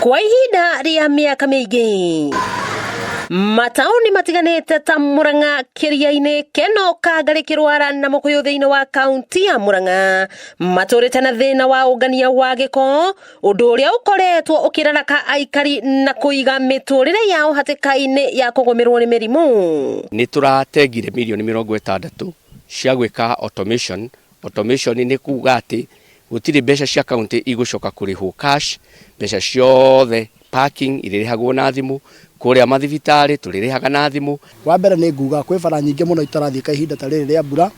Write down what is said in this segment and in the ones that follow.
Kwa ihinda rĩa mĩaka mĩingĩ, mataũni matiganĩte ta Murang'a, Kĩria-inĩ, Keno, Kangarĩ, Kĩrwara na Mũkũyũ thĩinĩ wa kaunti ya Murang'a matũrĩte na thĩna wa ũngania wa gĩko, ũndũ ũrĩa ũkoretwo ũkĩraraka aikari na kũiga mĩtũrĩre yao hatĩka-inĩ ya kũgũmĩrwo nĩ mĩrimũ. Nĩ tũratengire mirioni 60 cia gwĩka automation. Automation nĩ kuga atĩ gũtirĩ mbeca cia kaunti igũcoka kũrĩhwo cash, mbeca ciothe parking irĩrĩhagwo na thimũ, kũrĩa mathibitarĩ tũrĩrĩhaga na thimũ. Wa mbere nĩ nguga kwĩ bara nyingĩ mũno itarathiĩka ihinda ta rĩrĩ rĩa mbura,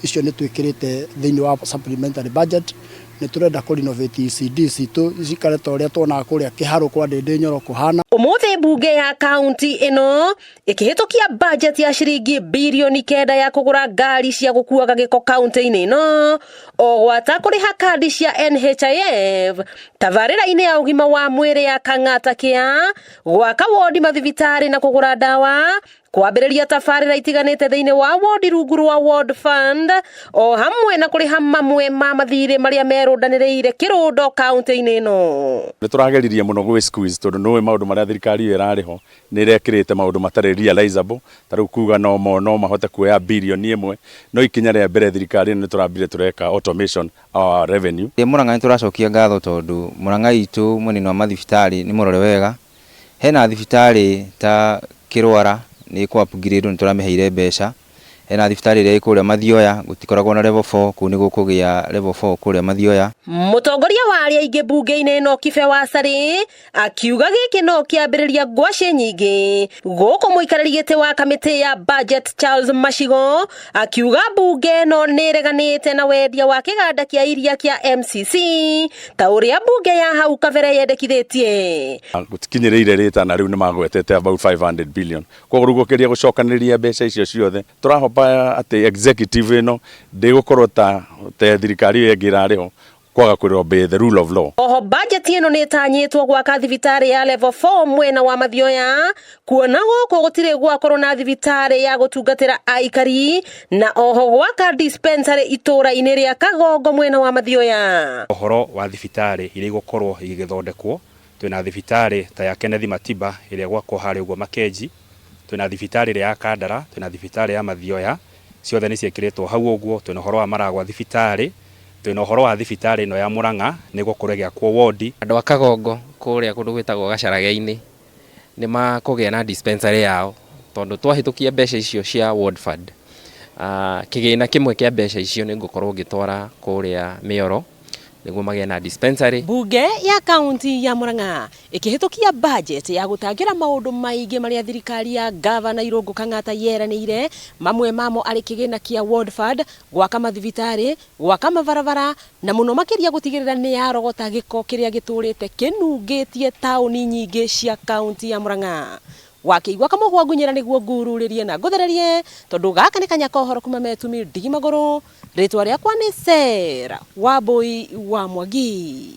icio nĩ twĩkĩrĩte thĩinĩ wa supplementary budget. Nĩ tũrenda kũ renovate ECD citũ cikare ta ũrĩa tuonaga kũrĩa Kĩharũ kwa Ndĩndĩ Nyoro kũhana. Ũmũthĩ mbunge ya kaunti ĩno ĩkĩhĩtũkia budget ya ciringi birioni 9 ya kũgũra ngari cia gũkuaga gĩko kaunti-inĩ ĩno, o gwata kũrĩha kandi cia NHIF, tabarĩra-inĩ ya ũgima wa mwĩrĩ ya Kang'ata Care, gwaka wodi mathibitarĩ na kũgũra ndawa, kwambĩrĩria tabarĩra itiganĩte thĩinĩ wa wodi rungu rwa Ward Fund, o hamwe na kũrĩha mamwe ma mathirĩ marĩa merũndanĩrĩire kĩrũndo kaunti-inĩ ĩno. Nĩ tũrageririe mũno gwĩ squeeze tondũ nĩũĩ maũndũ marĩa thirikari ĩyo ĩrarĩho nĩ ĩrekĩrĩte maũndũ matarĩ realizable, ta rĩu kuga no mahote kuoya birioni 1, no ikinya rĩa mbere thirikari ĩno nĩ tũrambire tũreka automation our revenue. Murang'a nĩ tũracokia ngatho tondũ Murang'a itũ mwena-inĩ wa mathibitarĩ nĩ mũrore wega. Hena thibitarĩ ta Kĩrwara nĩ ĩkũ upgrade, nĩ tũramĩheire mbeca. Hena thibitarĩ ĩrĩa ĩ kũrĩa Mathioya, gũtikoragwo na level 4, kũu nĩ gũkũgĩa level 4 kũrĩa Mathioya. Mũtongoria wa arĩa aingĩ mbunge-inĩ ĩno Kibe wa Carĩ akiuga gĩkĩ no kĩambĩrĩria ngwacĩ nyingĩ. Gũkũ mũikarĩri gĩtĩ wa kamĩtĩ ya budget Charles Macigo akiuga mbunge ĩno nĩ ĩreganĩte na wendia wa kĩganda kĩa iria kĩa MCC ta ũrĩa mbunge ya hau kabere yendekithĩtie. Gũtikinyĩrĩire rĩta na rĩu nĩ magwetete about 500 billion, koguo rĩu gũkĩria gũcokanĩrĩria mbeca icio ciothe, tũrahopa atĩ executive ĩno ndĩgũkorwo ta thirikari ĩyo ĩngĩ ĩrarĩho kwaga kũ obey the rule of law. Oho budget ĩno nĩ ĩtanyĩtwo gwaka thibitarĩ ya level 4 mwena wa Mathioya, kuona gũkũ gũtirĩ gwakorwo na thibitarĩ ya gũtungatĩra aikari, na oho gwaka dispensary itũũra-inĩ rĩa Kagongo mwena wa Mathioya. Ũhoro wa thibitarĩ iria igũkorwo igĩgĩthondekwo, twĩna thibitarĩ ta ya Kenneth Matiba ĩrĩa ĩgwakwo harĩa ũguo Makenji, twĩna thibitarĩ ĩrĩa ya Kandara, twĩna thibitarĩ ya Mathioya, ciothe nĩ ciĩkĩrĩtwo hau ũguo. Twĩna ũhoro wa Maragwa thibitarĩ, twĩna ũhoro wa thibitarĩ ĩno ya Murang'a nĩ ĩgũkorwo ĩgĩakwo wodi. Andũ a Kagongo kũrĩa kũndũ gwĩtagwo Gacarage-inĩ nĩ makũgĩa na dispensary yao tondũ twahĩtũkia mbeca icio cia Ward Fund, kĩgĩna kĩmwe kĩa mbeca icio nĩ ngũkorwo ngĩtwara kũrĩa Mĩoro nĩguo magĩe na dispensary. Mbunge ya kaunti ya Murang'a ĩkĩhĩtũkia budget ya gũtangĩra maũndũ maingĩ marĩa thirikari ya gavana Irũngũ Kang'ata yeranĩire, mamwe mamo arĩ kĩgĩna kĩa Ward Fund, gwaka mathibitarĩ, gwaka mabarabara na mũno makĩria gũtigĩrĩra nĩ yarogota gĩko kĩrĩa gĩtũrĩte kĩnungĩtie taũni nyingĩ cia kaunti ya Murang'a. Wakĩigua kamũgwa ngunyĩra nĩguo ngururĩrie na ngũthererie, tondũ gaka nĩ kanya ka ũhoro kuma Metumi ndigi magũrũ. Rĩtwa rĩakwa nĩ Sarah Wambui wa Mwangi.